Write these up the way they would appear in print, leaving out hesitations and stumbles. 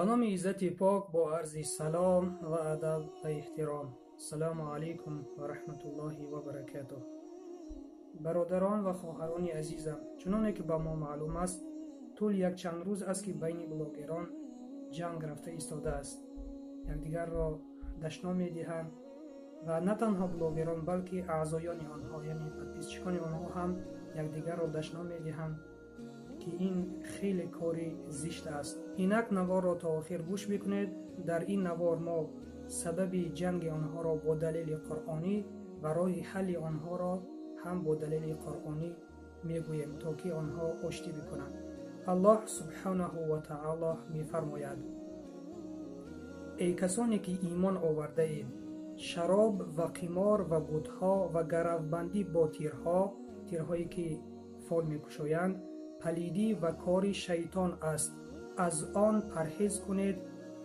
Ба номи Иззати Пок, бо арзи салом ва адаб ва эҳтиром. Ассалому алайкум ва раҳматуллоҳи ва баракатуҳ. Бародарон ва хоҳарони азизам, чуноне ки ба мо маълум аст, тӯли якчанд рӯз аст, ки байни блогерон ҷанг рафта истодааст. Якдигарро дашном медиҳанд ва на танҳо блогерон, балки аъзоёни онҳо, яъне подписчикони онҳо ҳам якдигарро дашном медиҳанд, ки ин хеле кори зишт аст. Инак наворро то охир гӯш бикунед. Дар ин навор мо сабаби ҷанги онҳоро бо далели қуръонӣ ва роҳи ҳалли онҳоро ҳам бо далели қуръонӣ мегӯем, то ки онҳо оштӣ бикунанд. Аллоҳ субҳанаҳу ва таоло мефармояд: эй касоне ки имон овардаед, шароб ва қимор ва бутҳо ва гаравбандӣ бо тирҳо, тирҳое ки фол мекушоянд, палидӣ ва кори шайтон аст. Аз он парҳез кунед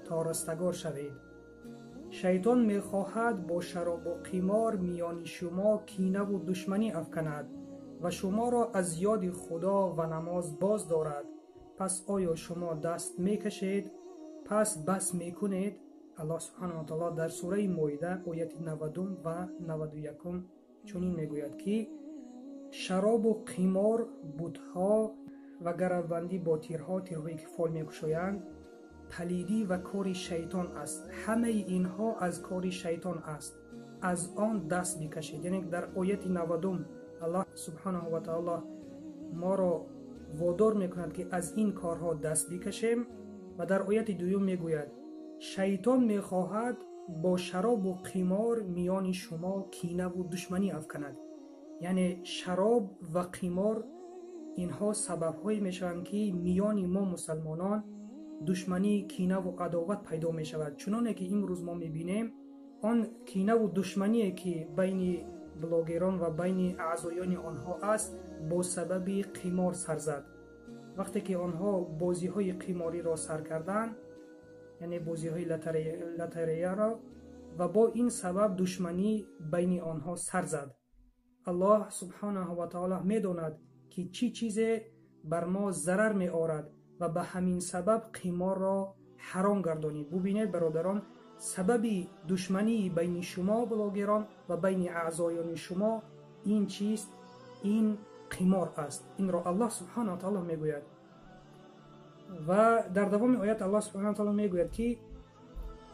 то растагор шавед. Шайтон мехоҳад бо шаробу қимор миёни шумо кинаву душманӣ афканад ва шуморо аз ёди Худо ва намоз боз дорад. Пас оё шумо даст мекашед? Пас бас мекунед? Аллоҳ субҳанаҳу ва таоло дар сураи Моида ояти 90 ва 91 чунин мегӯяд, ки шаробу қимор, бутҳо ва гаравбандӣ бо тирҳо, тирҳое ки фол мекушоянд, палидӣ ва кори шайтон аст. Ҳамаи инҳо аз кори шайтон аст. Аз он даст бикашед. Яъне дар ояти 90 Аллоҳ субҳанаҳу ва таоло моро водор мекунад, ки аз ин корҳо даст бикашем. Ва дар ояти дуюм мегӯяд: шайтон мехоҳад бо шаробу қимор миёни шумо кинаву душманӣ афканад. Яъне шароб ва қимор инҳо сабабҳое мешаванд, ки миёни мо мусалмонон душманӣ, кинаву адоват пайдо мешавад. Чуноне ки имрӯз мо мебинем, он кинаву душмание ки байни блогерон ва байни аъзоёни онҳо аст, бо сабаби қимор сар зад. Вақте ки онҳо бозиҳои қимориро сар карданд, яъне бозиҳои лотереяро, ва бо ин сабаб душманӣ байни онҳо сар зад. Аллоҳ субҳанаҳу ва таоло медонад, ки чӣ чизе бар мо зарар меорад ва ба ҳамин сабаб қиморро ҳаром гардонид. Бубинед, бародарон, сабаби душмании байни шумо блогерон ва байни аъзоёни шумо ин чист? Ин қимор аст. Инро Аллоҳ субҳанаҳу ва таоло мегӯяд. Ва дар давоми оят Аллоҳ субҳанаҳу ва таоло мегӯяд, ки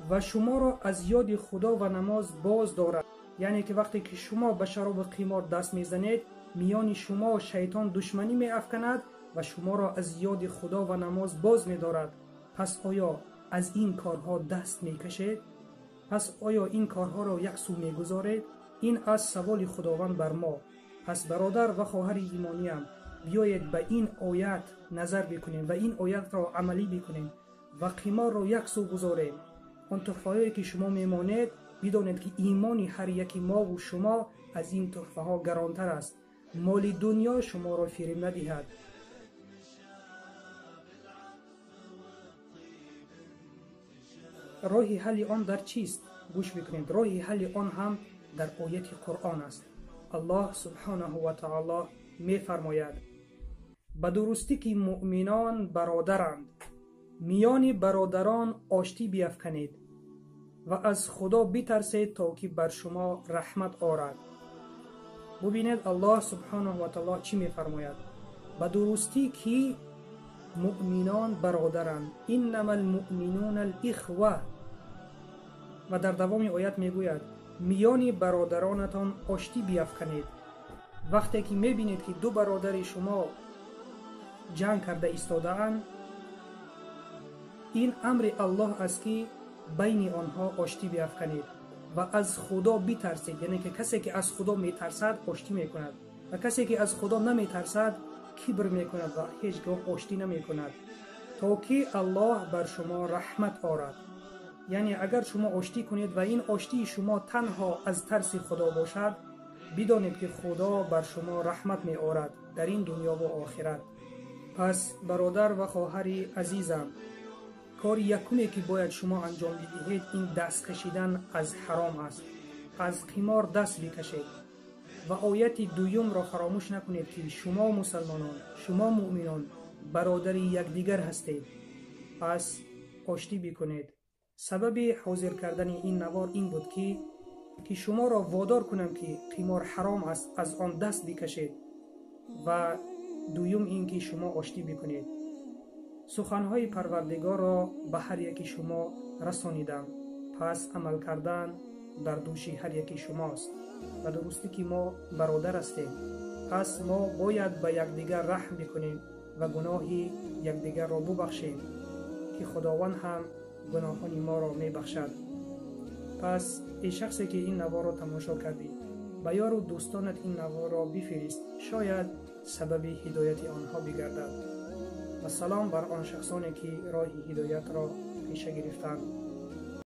ва шуморо аз ёди Худо ва намоз боз дорад. Яъне ки вақте ки шумо ба шаробу қимор даст мезанед, миёни шумо шайтон душманӣ меафканад ва шуморо аз ёди Худо ва намоз боз медорад. Пас оё аз ин корҳо даст мекашед? Пас оё ин корҳоро як сӯ мегузоред? Ин аз саволи Худованд бар мо. Пас бародар ва хоҳари имониям, биёед ба ин оят назар бикунем ва ин оятро амалӣ бикунем ва қиморро як сӯ гузорем. Он туҳфаҳое ки шумо мемонед, бидонед, ки имони ҳар яки мову шумо аз ин туҳфаҳо гаронтар аст. Моли дунё шуморо фиреб надиҳад. Роҳи ҳалли он дар чист? Гӯш бикунед. Роҳи ҳалли он ҳам дар ояти Қуръон аст. Аллоҳ субҳанаҳу ва таоло мефармояд: ба дурустӣ ки муъминон бародаранд, миёни бародарон оштӣ биафканед ва аз Худо битарсед, то ки бар шумо раҳмат орад. Бубинед, Аллоҳ субҳанаҳу ва таоло чӣ мефармояд: ба дурустӣ ки муъминон бародаранд, иннама алмуъминуна алихва. Ва дар давоми оят мегӯяд: миёни бародаронатон оштӣ биафканед. Вақте ки мебинед, ки ду бародари шумо ҷанг карда истодаанд, ин амри Аллоҳ аст, ки байни онҳо оштӣ биафканед ва аз Худо битарсед. Яъне ки касе ки аз Худо метарсад, оштӣ мекунад ва касе ки аз Худо наметарсад, кибр мекунад ва ҳеҷ гоҳ оштӣ намекунад, то ки Аллоҳ бар шумо раҳмат орад. Яъне агар шумо оштӣ кунед ва ин оштии шумо танҳо аз тарси Худо бошад, бидонед, ки Худо бар шумо раҳмат меорад дар ин дунё ва охират. Пас бародар ва хоҳари азизам, кори якуме ки бояд шумо анҷом бидиҳед, ин даст кашидан аз ҳаром аст. Аз қимор даст бикашед ва ояти дуюмро фаромӯш накунед, ки шумо мусалмонон, шумо муъминон бародари якдигар ҳастед. Пас оштӣ бикунед. Сабаби ҳозир кардани ин навор ин буд, ки шуморо водор кунам, ки қимор ҳаром аст, аз он даст бикашед, ва дуюм ин ки шумо оштӣ бикунед. Суханҳои Парвардигорро ба ҳар яки шумо расонидам, пас амал кардан бар дӯши ҳар яки шумост. Ба дурустӣ ки мо бародар ҳастем, пас мо бояд ба якдигар раҳм бикунем ва гуноҳи якдигарро бубахшем, ки Худованд ҳам гуноҳони моро мебахшад. Пас эй шахсе ки ин наворро тамошо кардӣ, ба ёру дӯстонат ин наворро бифирист, шояд сабаби ҳидояти онҳо бигардад. Ва салом бар он шахсоне, ки роҳи ҳидоятро пеша гирифтанд.